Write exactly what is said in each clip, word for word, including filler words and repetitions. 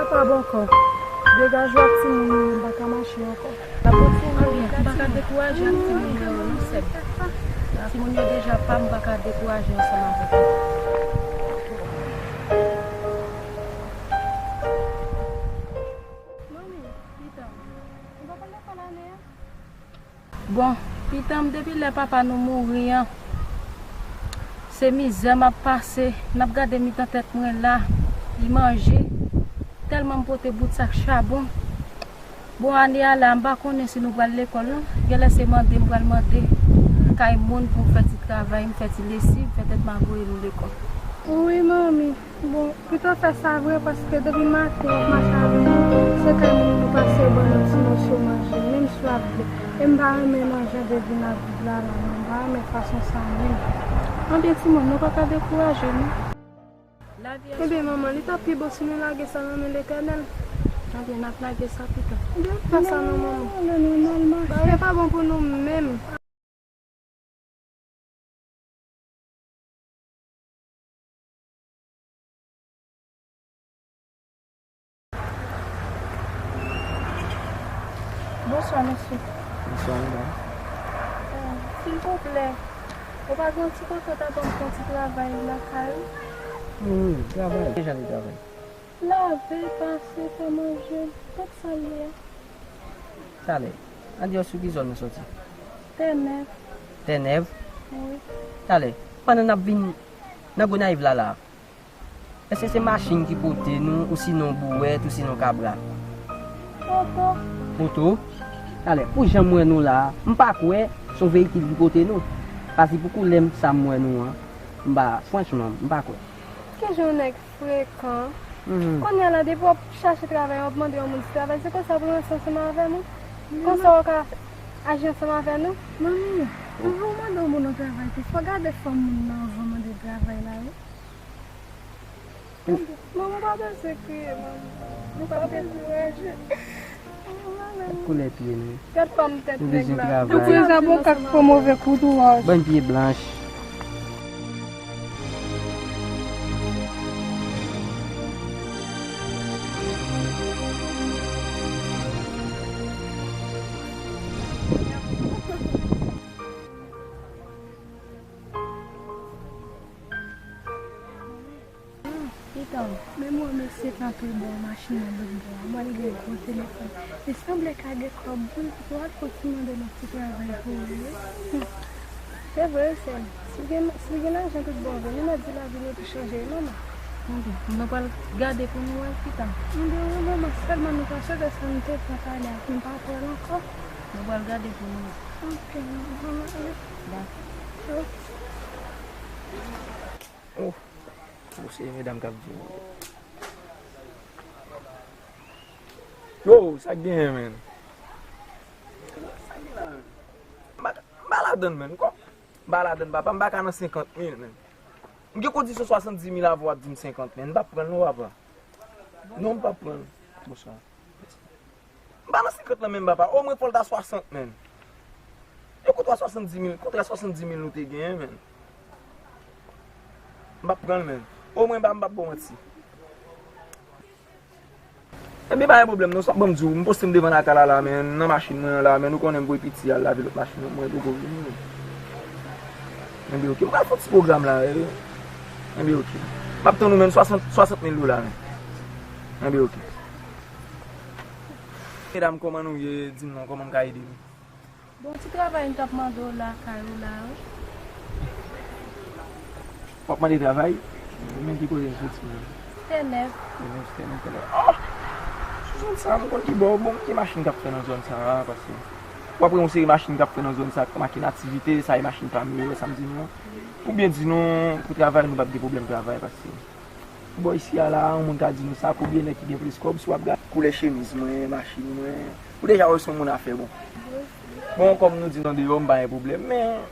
Sa pa bon ankò. Degaje w ak timoun ou, m pa ka mache ankò. Anyen, m pa ka dekouraje ak timoun mwen yo non, sè m. Timoun yo deja pa m, m pa ka dekouraje ansanm avèk yo. Manmi, pita, ou pa pral lekòl ane a? Bon, pitan m, depi lè papa nou mouri an, se mizè m ap pase. N ap gade mitan tèt mwen la, li manje. Tèlman m pote bout sak chabon. Bon, ane a la, m pa konnen si nou pral lekòl non. Genlè se mande m pral mande kay moun pou m fè ti travay, m fè ti lesiv, petèt m a voye nou lekòl. Wi, manmi. Bon, pito fè sa vre, paske depi maten w ap mache avè nou, se kay moun nou pase, ou ban nou ti moso manje, menm si w ap vle. E m pa renmen jan de vi n ap viv la, la, non, m pa renmen fason sa menm. Anben, timoun, nou pa ka dekouraje, non. Ebyen, manman, li t ap pi bon si nou lage sa nan men Letènèl. Anben, n ap lage sa pito. Ebyen, pa sa non, manman. Bagay pa bon pou nou menm. Bonswa, mesye. Bonswa, medam. Eh, silvouplè, ou pa gen yon ti kote w ta ban m fè yon ti travay lakay ou? Wi, wi, travay. Ki jan de travay? Lave, pase, fè manje, tout sa l ye a. Talè. Andeyò, sou ki zòn ou soti? Tènèv. Tènèv? Wi. Talè. Pandan n ap vin nan Gonayiv la, la, èske se machin ki pote nou, ou sinon bouwèt, ou sinon kabra? Moto. Moto? Talè. Pou jan m wè nou la, m pa kwè se yon veyikil ki pote nou. Pase pou koulè m, sa m wè nou an, m pa, franchman, m pa kwè. Ki jan nèg frekan. Mhm. Kounye a la, depi w ap chache travay, w ap mande yon moun ti travay, se konsa pou l ranse ansanm avè nou? Konsa w ka aji ansanm avè nou? Manmi, anvan w mande yon moun yon travay, tou, fò w gade fòm moun nan anvan w mande l travay la, wi. Manmi, w pa bezwen kriye, manmi. Nou pa dekouraje. Gad koulè pye nou. Gad fòm tèt nèg la. Nou bezwen travay. Depi sa bon kak fè move kout ou waj. Bann pye blanch. Pitan, menm wè mesye kanpe bò machin nan lòt bò a, m wè l gen gwo telefòn. Li sanble ka gen kòb wi, pou al fè yon ti mande yon ti travay pou ou wi. Se vre, sè m. Si l gen, si l gen lajan tout bon vre, nou mèt di lavi nou tou chanje wi, manman. Anben, nou pral gade pou nou wè pitan. Anben wi, manman, sèlman nou pa swete sa nou te pran talè a, pou n pa pran l ankò. Nou pral gade pou nou wè. Ok, manman, ale. Dakò. Oh. Bon, se medam k ap di m. Yo, sa k genyen, menn? Sa k gen la, menn? M pa, m pa ladann, menn. Kò, m pa ladann, papa. M pa ka nan senkant mil, menn. M gen kondisyon swasanndis mil avè w ap di m senkant, menn. M p ap pran l non, papa. Non, m p ap pran l. Bonswa. M pa nan senkant lan menm, papa. Omwen fò l ta swasant, menn. Yo kontra swasanndis mil, kontra swasanndis mil nou te genyen, menn. M p ap pran l, menn. Omwen, m p ap, m p ap ba w manti. Ebyen, pa gen pwoblèm, non, sa w ap ban m di w, m poste m devan lakay la, la, menn, nan machin mwen an, la, menn, ou konnen m voye piti al lave lòt machin nan, mwen poko vini, menn. Ebyen, ok, m pral fè yon ti pwogram la, wi. Ebyen, ok. M ap tann ou, menn, swasant, swasant mil dola, menn. Ebyen, ok. Medam, kòman nou ye? Di m non, kòman m ka ede nou? Bon, ti travay m t ap mande w lakay ou la, wi. W ap mande travay? Men ki kote m soti menm? Tènèv. Tènèv, Tènèv, Tènèv. Oh! Sou zòn sa a, m konn ki bò. Bon, ki machin k ap fè nan zòn sa a, paske w ap wè yon seri machin k ap fè nan zòn sa a, k make Nativite, sa e machin pa m yo, sa m di nou an. Oubyen di nou, pou travay, nou p ap gen pwoblèm travay, paske bò isi a la, yon moun ka di nou sa, konbyen nèg ki gen plis kòb, si w ap gade koulè chemiz mwen, machin mwen, ou deja wè se yon moun afè, bon. Bon, kòm nou di nan deyò, m pa gen pwoblèm, men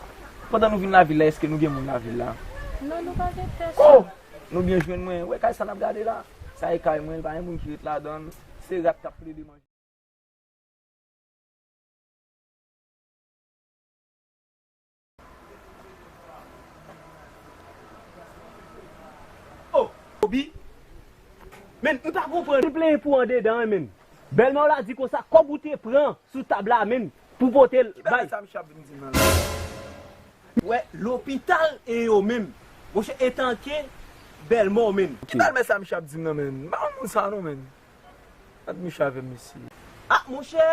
pandan nou vin lavil la, èske nou gen moun lavil la? Non, nou pa gen pèsonn. Oh! Nou byen jwenn mwen, wè kay sa n ap gade la? Sa e kay mwen, pa gen moun ki ret ladan l, se rat k ap plede manje. Oh, Kobe? Men, m pa konprann. Te plenyen pou andedan an, men. Bèlmè w la di konsa, kòb ou te pran sou tab la, men, pou pote l bay. Ki bagay sa misye ap vin di m nan la? Wè, lopital e yo menm. Monchè, etanke bèlmè w, men. Ki bèlmè sa misye ap di m nan, men? M pa konn moun sa non, men. Gad misye avè m, mesye. Ah, monchè,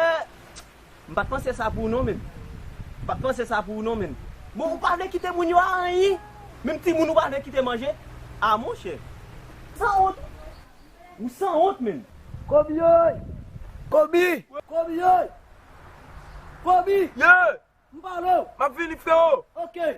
m pa t panse sa pou ou non, men. M pa t panse sa pou ou non, men. Bon, ou pa vle kite moun yo a anyen. Menm timoun ou pa vle kite manje. Ah, monchè. Sanwont. Ou sanwont, men. Kobe, oy! Kobe! Kobe, oy! Kobe! Ye! M pale w! M ap vini, freo! Ok!